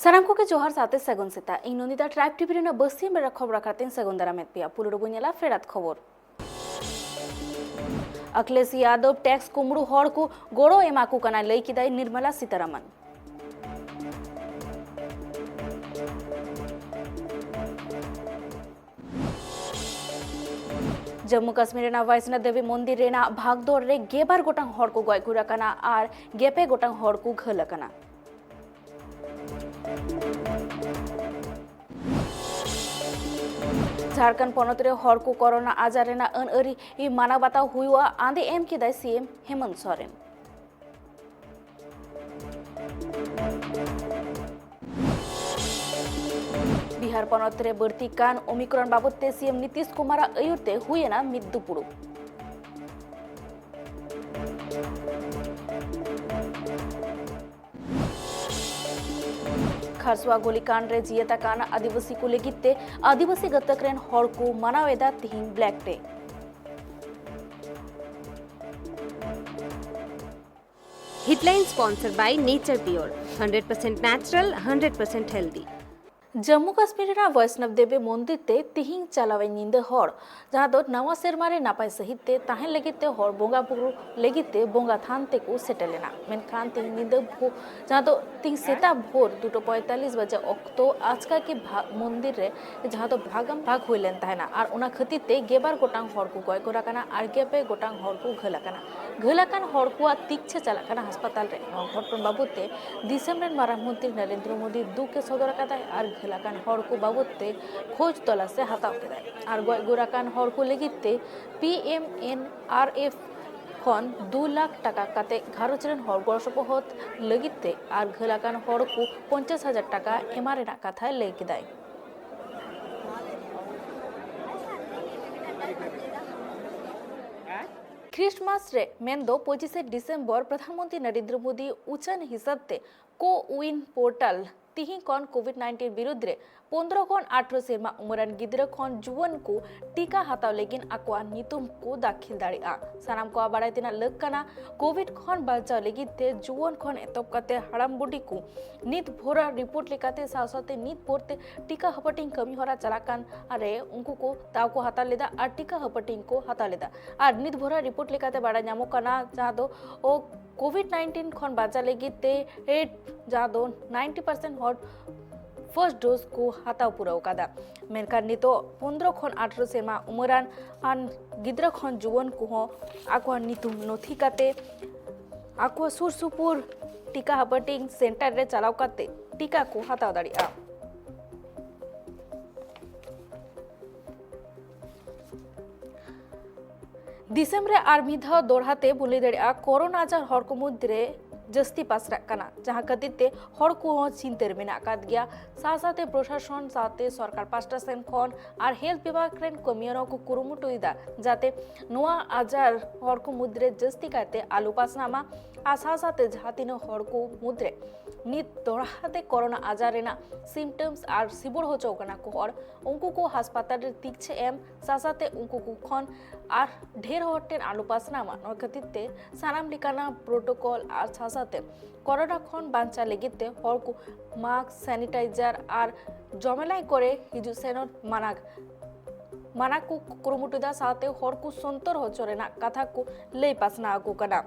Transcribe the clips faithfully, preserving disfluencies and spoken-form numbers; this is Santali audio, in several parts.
ᱥᱟᱱᱟᱢ ᱠᱚᱜᱮ ᱡᱚᱦᱟᱨ ᱥᱟᱶᱛᱮ ᱥᱟᱹᱜᱩᱱ ᱥᱮᱛᱟᱜ᱾ ᱤᱧ ᱱᱚᱱᱫᱤᱛᱟ ᱴᱨᱟᱭᱤᱵ ᱴᱤᱵᱷᱤ ᱨᱮᱱᱟᱜ ᱵᱟᱹᱥᱤᱭᱟᱹᱢ ᱵᱮᱲᱟ ᱠᱷᱚᱵᱚᱨ ᱟᱠᱷᱲᱟ ᱛᱮᱧ ᱥᱟᱹᱜᱩᱱ ᱫᱟᱨᱟᱢᱮᱫ ᱯᱮᱭᱟ᱾ ᱯᱩᱭᱞᱩ ᱨᱮᱵᱚᱱ ᱧᱮᱞᱟ ᱯᱷᱮᱰᱟᱛ ᱠᱷᱚᱵᱚᱨ᱾ ᱟᱠᱷᱤᱞᱮᱥ ᱭᱟᱫᱚᱵ ᱴᱮᱠᱥ ᱠᱩᱢᱵᱽᱲᱩ ᱦᱚᱲ ᱠᱚ ᱜᱚᱲᱚ ᱮᱢᱟ ᱠᱚ ᱠᱟᱱᱟ, ᱞᱟᱹᱭ ᱠᱮᱫᱟᱭ ᱱᱤᱨᱢᱚᱞᱟ ᱥᱤᱛᱟᱨᱟᱢᱟᱱ᱾ ᱡᱚᱢᱢᱩ ᱠᱟᱥᱢᱤᱨ ᱨᱮᱱᱟᱜ ᱵᱚᱭᱥᱱᱚ ᱫᱮᱵᱤ ᱢᱚᱱᱫᱤᱨ ᱨᱮᱱᱟᱜ ᱵᱷᱟᱜᱽᱫᱚᱲ ᱨᱮ ᱜᱮᱞᱵᱟᱨ ᱜᱚᱴᱟᱝ ᱦᱚᱲ ᱠᱚ ᱜᱚᱡ ᱜᱩᱨ ᱟᱠᱟᱱᱟ ᱟᱨ ᱜᱮᱞ ᱯᱮ ᱜᱚᱴᱟᱝ ᱦᱚᱲ ᱠᱚ ᱜᱷᱟᱹᱞ ᱟᱠᱟᱱᱟ᱾ ᱡᱷᱟᱲᱠᱷᱚᱸᱰ ᱯᱚᱱᱚᱛ ᱨᱮ ᱦᱚᱲ ᱠᱚ ᱠᱚᱨᱳᱱᱟ ᱟᱡᱟᱨ ᱨᱮᱱᱟᱜ ᱟᱹᱱ ᱟᱹᱨᱤ ᱢᱟᱱᱟᱣ ᱵᱟᱛᱟᱣ ᱦᱩᱭᱩᱜᱼᱟ, ᱟᱸᱫᱮ ᱮᱢ ᱠᱮᱫᱟᱭ ᱥᱤ ᱮᱢ ᱦᱮᱢᱚᱱᱛ ᱥᱚᱨᱮᱱ᱾ ᱵᱤᱦᱟᱨ ᱯᱚᱱᱚᱛ ᱨᱮ ᱵᱟᱹᱲᱛᱤ ᱠᱟᱱ ᱳᱢᱤᱠᱨᱚᱱ ᱵᱟᱵᱚᱫ ᱛᱮ ᱥᱤ ᱮᱢ ᱱᱤᱛᱤᱥ ᱠᱩᱢᱟᱨᱟᱜ ᱟᱹᱭᱩᱨ ᱛᱮ ᱦᱩᱭ ᱮᱱᱟ ᱢᱤᱫ ᱫᱩᱯᱩᱲᱩᱵ᱾ ᱠᱷᱟᱨᱥᱩᱣᱟ ᱜᱩᱞᱤᱠᱟᱱᱰ ᱨᱮ ᱡᱤᱭᱟᱹᱛ ᱟᱠᱟᱱ ᱟᱹᱫᱤᱵᱟᱹᱥᱤ ᱠᱚ ᱞᱟᱹᱜᱤᱫ ᱛᱮ ᱟᱹᱫᱤᱵᱟᱹᱥᱤ ᱜᱟᱛᱟᱠ ᱨᱮᱱ ᱦᱚᱲ ᱠᱚ ᱢᱟᱱᱟᱣ ᱮᱫᱟ ᱛᱤᱦᱤᱧ black day. Headline sponsored by Nature Pure, hundred percent natural, hundred percent healthy. Jammu Kashmir ᱨᱮᱱᱟᱜ ᱵᱚᱭᱥᱱᱚᱵ ᱫᱮᱵᱤ ᱢᱚᱱᱫᱤᱨ ᱛᱮ ᱛᱤᱦᱤᱧ ᱪᱟᱞᱟᱣᱮᱱ ᱧᱤᱫᱟᱹ ᱦᱚᱲ, ᱡᱟᱦᱟᱸ ᱫᱚ ᱱᱟᱣᱟ ᱥᱮᱨᱢᱟ ᱨᱮ ᱱᱟᱯᱟᱭ ᱥᱟᱹᱦᱤᱡ ᱛᱮ ᱛᱟᱦᱮᱱ ᱞᱟᱹᱜᱤᱫ ᱛᱮ ᱦᱚᱲ ᱵᱚᱸᱜᱟ ᱵᱩᱨᱩ ᱞᱟᱹᱜᱤᱫ ᱛᱮ ᱵᱚᱸᱜᱟ ᱛᱷᱟᱱ ᱛᱮᱠᱚ ᱥᱮᱴᱮᱨ ᱞᱮᱱᱟ᱾ ᱢᱮᱱᱠᱷᱟᱱ ᱛᱤᱦᱤᱧ ᱧᱤᱫᱟᱹ ᱵᱷᱳ-, ᱡᱟᱦᱟᱸ ᱫᱚ ᱛᱤᱦᱤᱧ ᱥᱮᱛᱟᱜ ᱵᱷᱳᱨ ᱫᱩᱴᱟ ᱯᱚᱸᱭᱛᱟᱞᱞᱤᱥ ᱵᱟᱡᱮ ᱚᱠᱛᱚ ᱟᱪᱠᱟ ᱜᱮ ᱵᱷᱟ-, ᱢᱚᱱᱫᱤᱨ ᱨᱮ ᱡᱟᱦᱟᱸ ᱫᱚ ᱵᱷᱟᱜᱟᱢ ᱵᱷᱟᱜᱽ ᱦᱩᱭ ᱞᱮᱱ ᱛᱟᱦᱮᱱᱟ ᱟᱨ ᱚᱱᱟ ᱠᱷᱟᱹᱛᱤᱨ ᱛᱮ ᱜᱮᱞᱵᱟᱨ ᱜᱚᱴᱟᱝ ᱦᱚᱲ ᱠᱚ ᱜᱚᱡ ᱜᱚᱫ ᱟᱠᱟᱱᱟ ᱟᱨ ᱜᱮᱞ ᱯᱮ ᱜᱚᱴᱟᱝ ᱦᱚᱲ ᱠᱚ ᱜᱷᱟᱹᱞ ᱟᱠᱟᱱᱟ᱾ ᱜᱷᱟᱹᱞ ᱟᱠᱟᱱ ᱦᱚᱲ ᱠᱚᱣᱟᱜ ᱛᱤᱠᱪᱷᱟᱹ ᱪᱟᱞᱟᱜ ᱠᱟᱱᱟ ᱦᱟᱥᱯᱟᱛᱟᱞ ᱨᱮ᱾ ᱱᱚᱣᱟ ᱜᱷᱚᱴᱚᱱ ᱵᱟᱵᱚᱫ ᱛᱮ ᱫᱤᱥᱚᱢ ᱨᱮᱱ ᱢᱟᱨᱟᱝ ᱢᱚᱱᱛᱨᱤ ᱱᱚᱨᱮᱱᱫᱨᱚ ᱢᱳᱫᱤ ᱫᱩᱠ ᱮ ᱥᱚᱫᱚᱨ ᱟᱠᱟᱫᱟᱭ ᱟᱨ ᱜᱷᱟᱹᱞ ᱟᱠᱟᱱ ᱦᱚᱲ ᱠᱚ ᱵᱟᱵᱚᱫ ᱛᱮ ᱠᱷᱳᱡᱽ ᱛᱚᱞᱟᱥ ᱮ ᱦᱟᱛᱟᱣ ᱠᱮᱫᱟᱭ ᱟᱨ ᱜᱚᱡ ᱜᱩᱨ ᱟᱠᱟᱱ ᱦᱚᱲ ᱠᱚ ᱞᱟᱹᱜᱤᱫ ᱛᱮ ᱯᱤ ᱮᱢ ᱮᱱ ᱟᱨ ᱮᱯᱷ ᱠᱷᱚᱱ ᱫᱩ ᱞᱟᱠᱷ ᱴᱟᱠᱟ ᱠᱟᱛᱮ ᱜᱷᱟᱨᱚᱸᱡᱽ ᱨᱮᱱ ᱦᱚᱲ ᱜᱚᱲᱚ ᱥᱚᱯᱚᱦᱚᱫ ᱞᱟᱹᱜᱤᱫ ᱛᱮ ᱟᱨ ᱜᱷᱟᱹᱞ ᱟᱠᱟᱱ ᱦᱚᱲ ᱠᱚ ᱯᱚᱧᱪᱟᱥ ᱦᱟᱡᱟᱨ ᱴᱟᱠᱟ ᱮᱢᱟ ᱨᱮᱱᱟᱜ ᱠᱟᱛᱷᱟᱭ ᱞᱟᱹᱭ ᱠᱮᱫᱟᱭ᱾ ᱠᱷᱨᱤᱥᱴᱢᱟᱥ ᱨᱮ, ᱢᱮᱱᱫᱚ ᱯᱚᱸᱪᱤᱥᱮ ᱰᱤᱥᱮᱢᱵᱚᱨ, ᱯᱨᱚᱫᱷᱟᱱ ᱢᱚᱱᱛᱨᱤ ᱱᱚᱨᱮᱱᱫᱨᱚ ᱢᱳᱫᱤ ᱩᱪᱷᱟᱹᱱ ᱦᱤᱥᱟᱹᱵ ᱛᱮ ᱠᱳ ᱩᱭᱤᱱ ᱯᱳᱨᱴᱟᱞ ᱛᱤᱦᱤᱧ ᱠᱷᱚᱱ ᱠᱳᱵᱷᱤᱰ ᱱᱟᱭᱤᱱᱴᱤᱱ ᱵᱤᱨᱩᱫᱽ ᱨᱮ ᱯᱚᱱᱫᱽᱨᱚ ᱠᱷᱚᱱ ᱟᱴᱷᱨᱚ ᱥᱮᱨᱢᱟ ᱩᱢᱮᱨᱟᱱ ᱜᱤᱫᱽᱨᱟᱹ ᱠᱷᱚᱱ ᱡᱩᱣᱟᱹᱱ ᱠᱚ ᱴᱤᱠᱟ ᱦᱟᱛᱟᱣ ᱞᱟᱹᱜᱤᱫ ᱟᱠᱚᱣᱟᱜ ᱧᱩᱛᱩᱢ ᱠᱚ ᱫᱟᱹᱠᱷᱤᱞ ᱫᱟᱲᱮᱭᱟᱜᱼᱟ᱾ ᱥᱟᱱᱟᱢ ᱠᱚᱣᱟᱜ ᱵᱟᱲᱟᱭ ᱛᱮᱱᱟᱜ ᱞᱟᱹᱠ ᱠᱟᱱᱟ, ᱠᱳᱵᱷᱤᱰ ᱠᱷᱚᱱ ᱵᱟᱧᱪᱟᱣ ᱞᱟᱹᱜᱤᱫ ᱛᱮ ᱡᱩᱣᱟᱹᱱ ᱠᱷᱚᱱ ᱮᱛᱚᱦᱚᱵ ᱠᱟᱛᱮ ᱦᱟᱲᱟᱢ ᱵᱩᱰᱷᱤ ᱠᱚ ᱱᱤᱛ ᱵᱷᱳᱨ ᱨᱤᱯᱳᱨᱴ ᱞᱮᱠᱟᱛᱮ ᱥᱟᱶ ᱥᱟᱶᱛᱮ ᱱᱤᱛ ᱵᱷᱳᱨ ᱛᱮ ᱴᱤᱠᱟ ᱦᱟᱹᱯᱟᱹᱴᱤᱧ ᱠᱟᱹᱢᱤ ᱦᱚᱨᱟ ᱪᱟᱞᱟᱜ ᱠᱟᱱ ᱨᱮ ᱩᱱᱠᱩ ᱠᱚ ᱫᱟᱣ ᱠᱚ ᱦᱟᱛᱟᱣ ᱞᱮᱫᱟ ᱟᱨ ᱴᱤᱠᱟ ᱦᱟᱹᱯᱟᱹᱴᱤᱧ ᱠᱚ ᱦᱟᱛᱟᱣ ᱞᱮᱫᱟ᱾ ᱟᱨ ᱱᱤᱛ ᱵᱷᱳᱨ ᱨᱤᱯᱳᱨᱴ ᱞᱮᱠᱟᱛᱮ ᱵᱟᱲᱟᱭ ᱧᱟᱢᱚᱜ ᱠᱟᱱᱟ, ᱡᱟᱦᱟᱸ ᱫᱚ ᱳ ᱠᱳᱵᱷᱤᱰ ᱱᱟᱭᱤᱱᱴᱤᱱ ᱠᱷᱚᱱ ᱵᱟᱧᱪᱟᱣ ᱞᱟᱹᱜᱤᱫ ᱛᱮ ᱮᱰ, ᱡᱟᱦᱟᱸ ᱫᱚ ᱱᱟᱭᱤᱱᱴᱤ ᱯᱟᱨᱥᱮᱱᱴ ᱦᱚᱲ ᱯᱷᱟᱨᱥᱴ ᱰᱳᱡᱽ ᱠᱚ ᱦᱟᱛᱟᱣ ᱯᱩᱨᱟᱹᱣ ᱠᱟᱫᱟ᱾ ᱢᱮᱱᱠᱷᱟᱱ ᱱᱤᱛᱚᱜ ᱯᱚᱱᱫᱽᱨᱚ ᱠᱷᱚᱱ ᱟᱴᱷᱨᱚ ᱥᱮᱨᱢᱟ ᱩᱢᱮᱨᱟᱱ ᱟᱱ ᱜᱤᱫᱽᱨᱟᱹ ᱠᱷᱚᱱ ᱡᱩᱣᱟᱹᱱ ᱠᱚᱦᱚᱸ ᱟᱠᱚᱣᱟᱜ ᱧᱩᱛᱩᱢ ᱱᱚᱛᱷᱤ ᱠᱟᱛᱮ ᱟᱠᱚ ᱥᱩᱨ ᱥᱩᱯᱩᱨ ᱴᱤᱠᱟ ᱦᱟᱹᱯᱟᱹᱴᱤᱧ ᱥᱮᱱᱴᱟᱨ ᱨᱮ ᱪᱟᱞᱟᱣ ᱠᱟᱛᱮ ᱴᱤᱠᱟ ᱠᱚ ᱦᱟᱛᱟᱣ ᱫᱟᱲᱮᱭᱟᱜᱼᱟ᱾ ᱫᱤᱥᱚᱢ ᱨᱮ ᱟᱨ ᱢᱤᱫ ᱫᱷᱟᱣ ᱫᱚᱲᱦᱟ ᱛᱮ ᱵᱚᱱ ᱞᱟᱹᱭ ᱫᱟᱲᱮᱭᱟᱜᱼᱟ, ᱠᱳᱨᱳᱱᱟ ᱟᱡᱟᱨ ᱦᱚᱲ ᱠᱚ ᱢᱩᱫᱽ ᱨᱮ ᱡᱟᱹᱥᱛᱤ ᱯᱟᱥᱱᱟᱜ ᱠᱟᱱᱟ, ᱡᱟᱦᱟᱸ ᱠᱷᱟᱹᱛᱤᱨ ᱛᱮ ᱦᱚᱲ ᱠᱚᱦᱚᱸ ᱪᱤᱱᱛᱟᱹ ᱨᱮ ᱢᱮᱱᱟᱜ ᱟᱠᱟᱫ ᱜᱮᱭᱟ᱾ ᱥᱟᱶ ᱥᱟᱶᱛᱮ ᱯᱨᱚᱥᱟᱥᱚᱱ ᱥᱟᱶᱛᱮ ᱥᱚᱨᱠᱟᱨ ᱯᱟᱥᱴᱟ ᱥᱮᱱ ᱠᱷᱚᱱ ᱟᱨ ᱦᱮᱞᱛᱷ ᱵᱤᱵᱷᱟᱜᱽ ᱨᱮᱱ ᱠᱟᱹᱢᱤᱭᱟᱹ ᱦᱚᱸ ᱠᱚ ᱠᱩᱨᱩᱢᱩᱴᱩᱭᱮᱫᱟ, ᱡᱟᱛᱮ ᱱᱚᱣᱟ ᱟᱡᱟᱨ ᱦᱚᱲ ᱠᱚ ᱢᱩᱫᱽ ᱨᱮ ᱡᱟᱹᱥᱛᱤ ᱠᱟᱭᱛᱮ ᱟᱞᱚ ᱯᱟᱥᱱᱟᱜ ᱢᱟ᱾ ᱟᱨ ᱥᱟᱶ ᱥᱟᱶᱛᱮ ᱡᱟᱦᱟᱸ ᱛᱤᱱᱟᱹᱜ ᱦᱚᱲ ᱠᱚ ᱢᱩᱫᱽ ᱨᱮ ᱱᱤᱛ ᱫᱚᱲᱦᱟ ᱛᱮ ᱠᱳᱨᱳᱱᱟ ᱟᱡᱟᱨ ᱨᱮᱱᱟᱜ ᱥᱤᱢᱴᱚᱢᱥ ᱟᱨ ᱥᱤᱵᱩᱲ ᱦᱚᱪᱚ ᱠᱟᱱᱟ ᱠᱚ ᱦᱚᱲ, ᱩᱱᱠᱩ ᱠᱚ ᱦᱟᱥᱯᱟᱛᱟᱞ ᱨᱮ ᱛᱤᱠᱪᱷᱟᱹ ᱮᱢ ᱥᱟᱶ ᱥᱟᱶᱛᱮ ᱩᱱᱠᱩ ᱠᱚ ᱠᱷᱚᱱ ᱟᱨ ᱰᱷᱮᱨ ᱦᱚᱲ ᱴᱷᱮᱱ ᱟᱞᱚ ᱯᱟᱥᱱᱟᱣ ᱢᱟ᱾ ᱱᱚᱣᱟ ᱠᱷᱟᱹᱛᱤᱨ ᱛᱮ ᱥᱟᱱᱟᱢ ᱞᱮᱠᱟᱱᱟᱜ ᱯᱨᱳᱴᱳᱠᱚᱞ ᱟᱨ ᱥᱟᱶ ᱥᱟᱶᱛᱮ ᱠᱳᱨᱳᱱᱟ ᱠᱷᱚᱱ ᱵᱟᱧᱪᱟᱣ ᱞᱟᱹᱜᱤᱫ ᱛᱮ ᱦᱚᱲ ᱠᱚ ᱢᱟᱥᱠ, ᱥᱮᱱᱤᱴᱟᱭᱡᱟᱨ ᱟᱨ ᱡᱚᱢᱮᱞᱟᱭ ᱠᱚᱨᱮ ᱦᱤᱡᱩᱜ ᱥᱮᱱᱚᱜ ᱢᱟᱱᱟ, ᱢᱟᱱᱟ ᱠᱚ ᱠᱩᱨᱩᱢᱩᱴᱩᱭᱮᱫᱟ, ᱥᱟᱶᱛᱮ ᱦᱚᱲ ᱠᱚ ᱥᱚᱱᱛᱚᱨ ᱦᱚᱪᱚ ᱨᱮᱱᱟᱜ ᱠᱟᱛᱷᱟ ᱠᱚ ᱞᱟᱹᱭ ᱯᱟᱥᱱᱟᱣ ᱟᱠᱚ ᱠᱟᱱᱟ᱾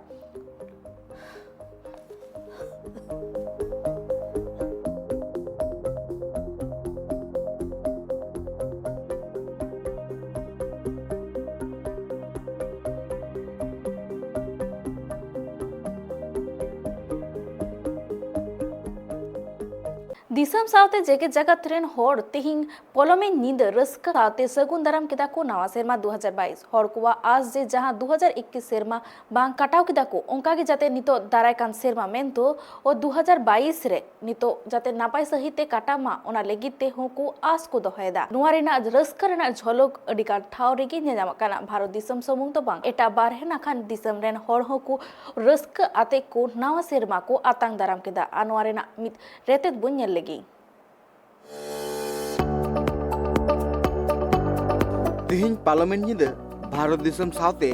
ᱫᱤᱥᱚᱢ ᱥᱟᱶᱛᱮ ᱡᱮᱜᱮᱛ ᱡᱟᱠᱟᱛ ᱨᱮᱱ ᱦᱚᱲ ᱛᱮᱦᱮᱧ ᱯᱚᱞᱚᱢᱤᱱ ᱧᱤᱫᱟᱹ ᱨᱟᱹᱥᱠᱟᱹ ᱥᱟᱶᱛᱮ ᱥᱟᱹᱜᱩᱱ ᱫᱟᱨᱟᱢ ᱠᱮᱫᱟ ᱠᱚ ᱱᱟᱣᱟ ᱥᱮᱨᱢᱟ ᱫᱩ ᱦᱟᱡᱟᱨ ᱵᱟᱭᱤᱥ᱾ ᱦᱚᱲ ᱠᱚᱣᱟᱜ ᱟᱸᱥ ᱡᱮ ᱡᱟᱦᱟᱸ ᱫᱩ ᱦᱟᱡᱟᱨ ᱤᱠᱤᱥ ᱥᱮᱨᱢᱟ ᱵᱟᱝ ᱠᱟᱴᱟᱣ ᱠᱮᱫᱟ ᱠᱚ, ᱚᱱᱠᱟ ᱜᱮ ᱡᱟᱛᱮ ᱱᱤᱛᱚᱜ ᱫᱟᱨᱟᱭ ᱠᱟᱱ ᱥᱮᱨᱢᱟ ᱢᱮᱱᱫᱚ ᱚ ᱫᱩ ᱦᱟᱡᱟᱨ ᱵᱟᱭᱤᱥ ᱨᱮ ᱱᱤᱛᱚᱜ ᱡᱟᱛᱮ ᱱᱟᱯᱟᱭ ᱥᱟᱹᱦᱤᱡ ᱛᱮ ᱠᱟᱴᱟᱜ ᱢᱟ, ᱚᱱᱟ ᱞᱟᱹᱜᱤᱫ ᱛᱮ ᱦᱚᱸ ᱠᱚ ᱟᱸᱥ ᱠᱚ ᱫᱚᱦᱚᱭᱮᱫᱟ᱾ ᱱᱚᱣᱟ ᱨᱮᱱᱟᱜ ᱨᱟᱹᱥᱠᱟᱹ ᱨᱮᱱᱟᱜ ᱡᱷᱚᱞᱚᱠ ᱟᱹᱰᱤ ᱜᱟᱱ ᱴᱷᱟᱶ ᱨᱮᱜᱮ ᱧᱮᱞ ᱧᱟᱢᱚᱜ ᱠᱟᱱᱟ᱾ ᱵᱷᱟᱨᱚᱛ ᱫᱤᱥᱚᱢ ᱥᱩᱢᱩᱝ ᱫᱚ ᱵᱟᱝ, ᱮᱴᱟᱜ ᱵᱟᱨᱦᱮ ᱱᱟᱠᱷᱟᱱ ᱫᱤᱥᱚᱢ ᱨᱮᱱ ᱦᱚᱲ ᱦᱚᱸ ᱠᱚ ᱨᱟᱹᱥᱠᱟᱹ ᱟᱛᱮ ᱠᱚ ᱱᱟᱣᱟ ᱥᱮᱨᱢᱟ ᱠᱚ ᱟᱛᱟᱝ ᱫᱟᱨᱟᱢ ᱠᱮᱫᱟ᱾ ᱟᱨ ᱱᱚᱣᱟ ᱨᱮᱱᱟᱜ ᱢᱤᱫ ᱨᱮᱛᱮᱫ ᱵᱚᱱ ᱧᱮᱞ ᱞᱮᱜᱮ᱾ ᱛᱮᱦᱮᱧ ᱯᱟᱞᱚᱢᱮᱱ ᱧᱤᱫᱟᱹ ᱵᱷᱟᱨᱚᱛ ᱫᱤᱥᱚᱢ ᱥᱟᱶᱛᱮ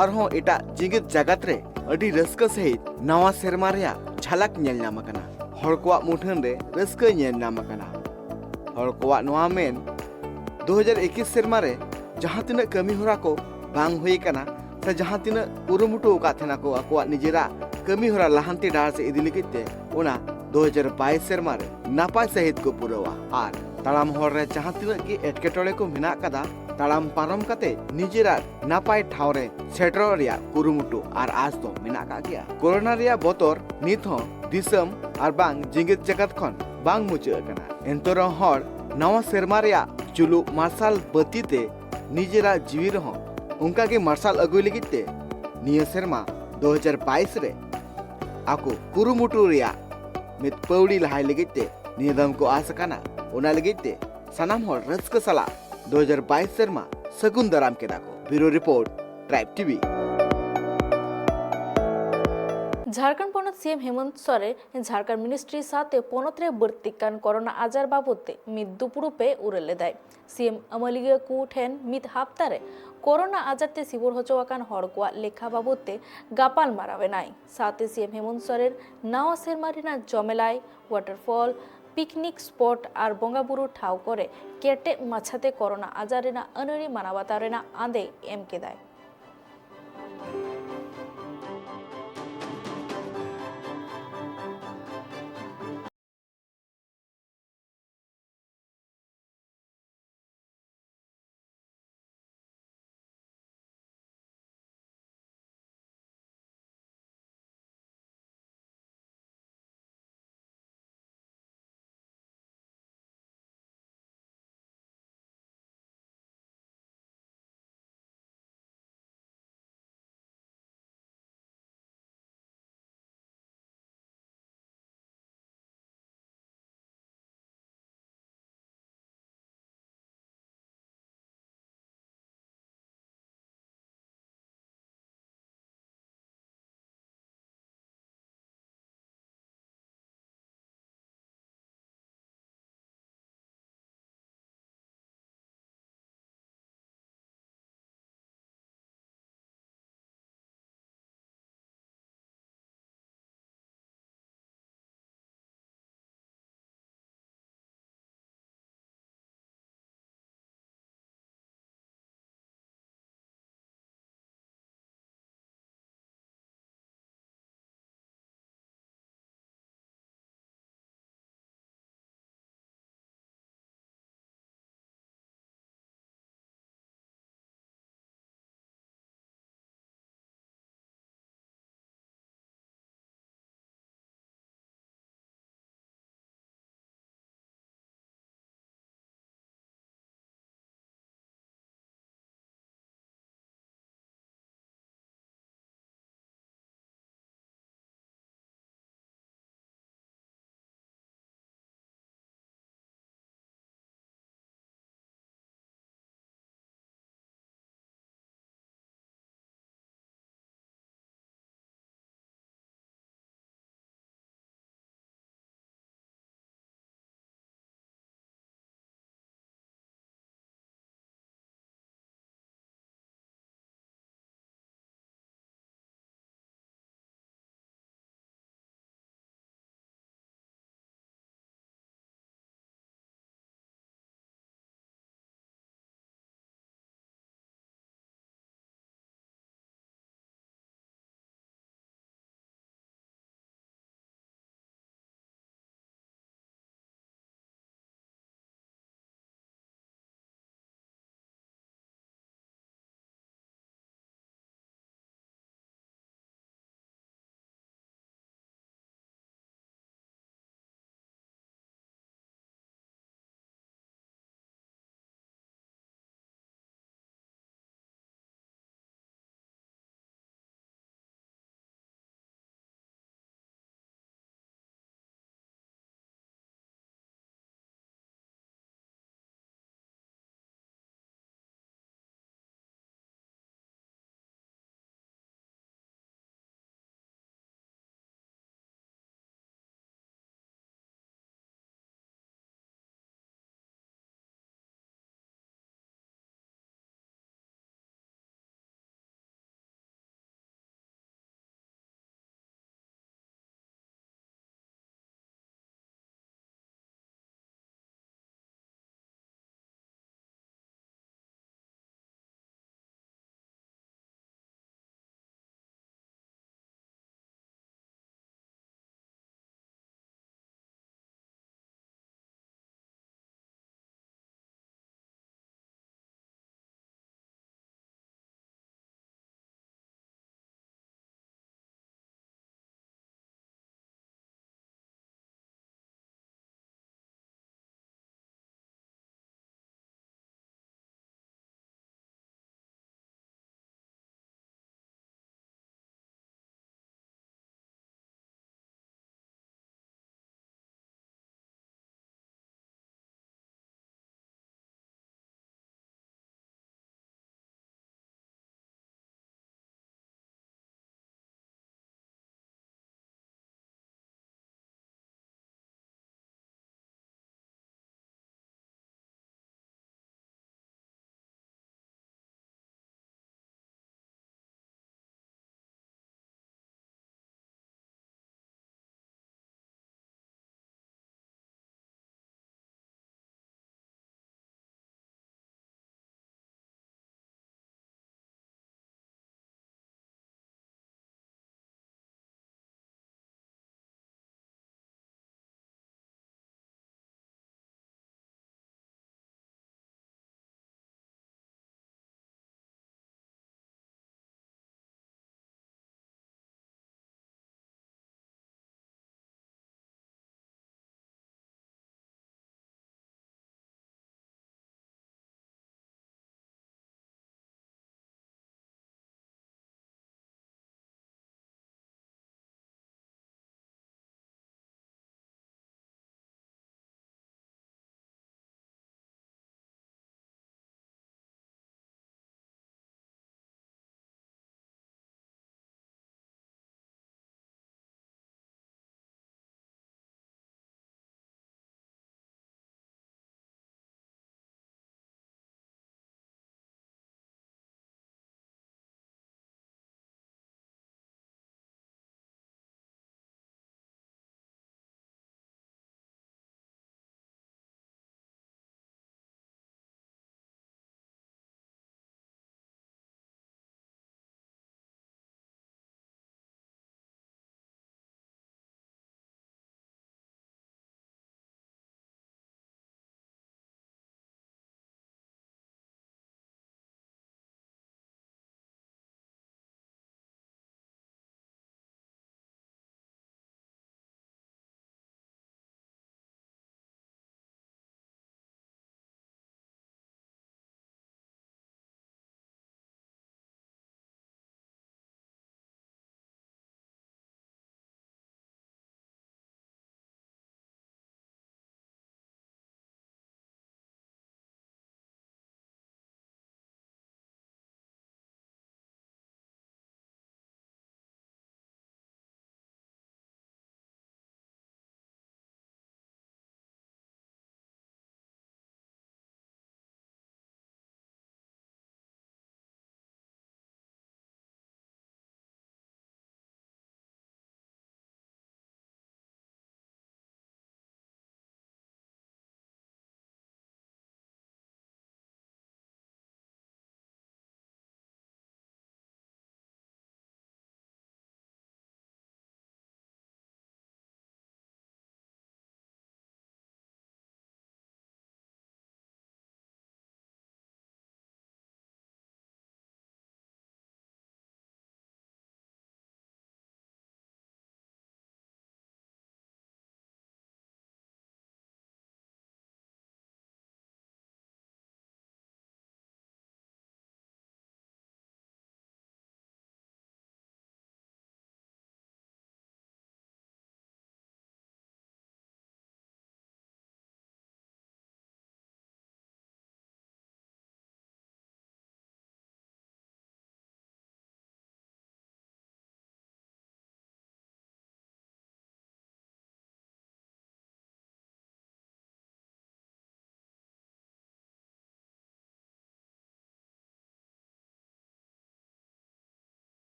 ᱟᱨᱦᱚᱸ ᱮᱴᱟᱜ ᱡᱮᱜᱮᱛ ᱡᱟᱠᱟᱛ ᱨᱮ ᱟᱹᱰᱤ ᱨᱟᱹᱥᱠᱟᱹ ᱥᱟᱹᱦᱤᱡ ᱱᱟᱣᱟ ᱥᱮᱨᱢᱟ ᱨᱮᱭᱟᱜ ᱡᱷᱟᱞᱟᱠ ᱧᱮᱞ ᱧᱟᱢ ᱟᱠᱟᱱᱟ᱾ ᱦᱚᱲ ᱠᱚᱣᱟᱜ ᱢᱩᱴᱷᱟᱹᱱ ᱨᱮ ᱨᱟᱹᱥᱠᱟᱹ ᱧᱮᱞ ᱧᱟᱢ ᱟᱠᱟᱱᱟ᱾ ᱦᱚᱲ ᱠᱚᱣᱟᱜ ᱱᱚᱣᱟ ᱢᱮᱱ, ᱫᱩ ᱦᱟᱡᱟᱨ ᱤᱠᱤᱥ ᱥᱮᱨᱢᱟ ᱨᱮ ᱡᱟᱦᱟᱸ ᱛᱤᱱᱟᱹᱜ ᱠᱟᱹᱢᱤ ᱦᱚᱨᱟ ᱠᱚ ᱵᱟᱝ ᱦᱩᱭ ᱟᱠᱟᱱᱟ ᱥᱮ ᱡᱟᱦᱟᱸ ᱛᱤᱱᱟᱹᱜ ᱠᱩᱨᱩᱢᱩᱴᱩ ᱟᱠᱟᱫ ᱛᱟᱦᱮᱱᱟ ᱠᱚ ᱟᱠᱚᱣᱟᱜ ᱱᱤᱡᱮᱨᱟᱜ ᱠᱟᱹᱢᱤ ᱦᱚᱨᱟ ᱞᱟᱦᱟᱱᱛᱤ ᱰᱟᱦᱟᱨ ᱥᱮᱫ ᱤᱫᱤ ᱞᱟᱹᱜᱤᱫ ᱛᱮ, ᱚᱱᱟ ᱫᱩ ᱦᱟᱡᱟᱨ ᱵᱟᱭᱤᱥ ᱥᱮᱨᱢᱟ ᱨᱮ ᱱᱟᱯᱟᱭ ᱥᱟᱹᱦᱤᱡ ᱠᱚ ᱯᱩᱨᱟᱹᱣᱟ᱾ ᱟᱨ ᱛᱟᱲᱟᱢ ᱦᱚᱨ ᱨᱮ ᱡᱟᱦᱟᱸ ᱛᱤᱱᱟᱹᱜ ᱜᱮ ᱮᱴᱠᱮᱴᱚᱬᱮ ᱠᱚ ᱢᱮᱱᱟᱜ ᱠᱟᱫᱟ, ᱛᱟᱲᱟᱢ ᱯᱟᱨᱚᱢ ᱠᱟᱛᱮ ᱱᱤᱡᱮᱨᱟᱜ ᱱᱟᱯᱟᱭ ᱴᱷᱟᱶ ᱨᱮ ᱥᱮᱴᱮᱨᱚᱜ ᱨᱮᱭᱟᱜ ᱠᱩᱨᱩᱢᱩᱴᱩ ᱟᱨ ᱟᱸᱥ ᱫᱚ ᱢᱮᱱᱟᱜ ᱟᱠᱟᱫ ᱜᱮᱭᱟ᱾ ᱠᱳᱨᱳᱱᱟ ᱨᱮᱭᱟᱜ ᱵᱚᱛᱚᱨ ᱱᱤᱛ ᱦᱚᱸ ᱫᱤᱥᱚᱢ ᱟᱨ ᱵᱟᱝ ᱡᱮᱜᱮᱛ ᱡᱟᱠᱟᱛ ᱠᱷᱚᱱ ᱵᱟᱝ ᱢᱩᱪᱟᱹᱫ ᱟᱠᱟᱱᱟ᱾ ᱮᱱᱛᱮ ᱨᱮᱦᱚᱸ ᱦᱚᱲ ᱱᱟᱣᱟ ᱥᱮᱨᱢᱟ ᱨᱮᱭᱟᱜ ᱡᱩᱞᱩᱜ ᱢᱟᱨᱥᱟᱞ ᱵᱟᱹᱛᱤ ᱛᱮ ᱱᱤᱡᱮᱨᱟᱜ ᱡᱤᱣᱤ ᱨᱮᱦᱚᱸ ᱚᱱᱠᱟ ᱜᱮ ᱢᱟᱨᱥᱟᱞ ᱟᱹᱜᱩᱭ ᱞᱟᱹᱜᱤᱫ ᱛᱮ ᱱᱤᱭᱟᱹ ᱥᱮᱨᱢᱟ ᱫᱩ ᱦᱟᱡᱟᱨ ᱵᱟᱭᱤᱥ ᱨᱮ ᱟᱠᱚ ᱠᱩᱨᱩᱢᱩᱴᱩ ᱨᱮᱭᱟᱜ ᱢᱤᱫ ᱯᱟᱹᱣᱲᱤ ᱞᱟᱦᱟᱭ ᱞᱟᱹᱜᱤᱫ ᱛᱮ ᱱᱤᱭᱟᱹ ᱫᱚᱢ ᱠᱚ ᱟᱸᱥ ᱟᱠᱟᱱᱟ᱾ ᱚᱱᱟ ᱞᱟᱹᱜᱤᱫ ᱛᱮ ᱥᱟᱱᱟᱢ ᱦᱚᱲ ᱨᱟᱹᱥᱠᱟᱹ ᱥᱟᱞᱟᱜ ᱫᱩ ᱦᱟᱡᱟᱨ ᱵᱟᱭᱤᱥ ᱥᱮᱨᱢᱟ ᱥᱟᱹᱜᱩᱱ ᱫᱟᱨᱟᱢ ᱠᱮᱫᱟ ᱠᱚ᱾ ᱵᱤᱭᱩᱨᱳ ᱨᱤᱯᱳᱨᱴ, ᱴᱨᱟᱭᱤᱵ ᱴᱤᱵᱷᱤ᱾ ᱡᱷᱟᱲᱠᱷᱚᱸᱰ ᱯᱚᱱᱚᱛ ᱥᱤ ᱮᱢ ᱦᱮᱢᱚᱱᱛ ᱥᱚᱨᱮᱱ ᱡᱷᱟᱲᱠᱷᱚᱸᱰ ᱢᱤᱱᱤᱥᱴᱨᱤ ᱥᱟᱶᱛᱮ ᱯᱚᱱᱚᱛ ᱨᱮ ᱵᱟᱹᱲᱛᱤᱜ ᱠᱟᱱ ᱠᱳᱨᱳᱱᱟ ᱟᱡᱟᱨ ᱵᱟᱵᱚᱫ ᱛᱮ ᱢᱤᱫ ᱫᱩᱯᱲᱩᱵ ᱮ ᱩᱨᱟᱹᱞ ᱞᱮᱫᱟᱭ᱾ ᱥᱤ ᱮᱢ ᱟᱹᱢᱟᱹᱞᱤᱭᱟᱹ ᱠᱚ ᱴᱷᱮᱱ ᱢᱤᱫ ᱦᱟᱯᱛᱟ ᱨᱮ ᱠᱳᱨᱳᱱᱟ ᱟᱡᱟᱨ ᱛᱮ ᱥᱤᱵᱚᱨ ᱦᱚᱪᱚ ᱟᱠᱟᱱ ᱦᱚᱲ ᱠᱚᱣᱟᱜ ᱞᱮᱠᱷᱟ ᱵᱟᱵᱚᱫ ᱛᱮ ᱜᱟᱯᱟᱞ ᱢᱟᱨᱟᱣ ᱮᱱᱟᱭ᱾ ᱥᱟᱶᱛᱮ ᱥᱤ ᱮᱢ ᱦᱮᱢᱚᱱᱛ ᱥᱚᱨᱮᱱ ᱱᱟᱣᱟ ᱥᱮᱨᱢᱟ ᱨᱮᱱᱟᱜ ᱡᱚᱢᱮᱞᱟᱭ, ᱣᱟᱴᱟᱨᱯᱷᱚᱞ, ᱯᱤᱠᱱᱤᱠ ᱥᱯᱚᱴ ᱟᱨ ᱵᱚᱸᱜᱟ ᱵᱩᱨᱩ ᱴᱷᱟᱶ ᱠᱚᱨᱮ ᱠᱮᱴᱮᱡ ᱢᱟᱪᱷᱟᱛᱮ ᱠᱳᱨᱳᱱᱟ ᱟᱡᱟᱨ ᱨᱮᱱᱟᱜ ᱟᱹᱱᱟᱹᱨᱤ ᱢᱟᱱᱟᱣ ᱵᱟᱛᱟᱣ ᱨᱮᱱᱟᱜ ᱟᱸᱫᱮ ᱮᱢ ᱠᱮᱫᱟᱭ᱾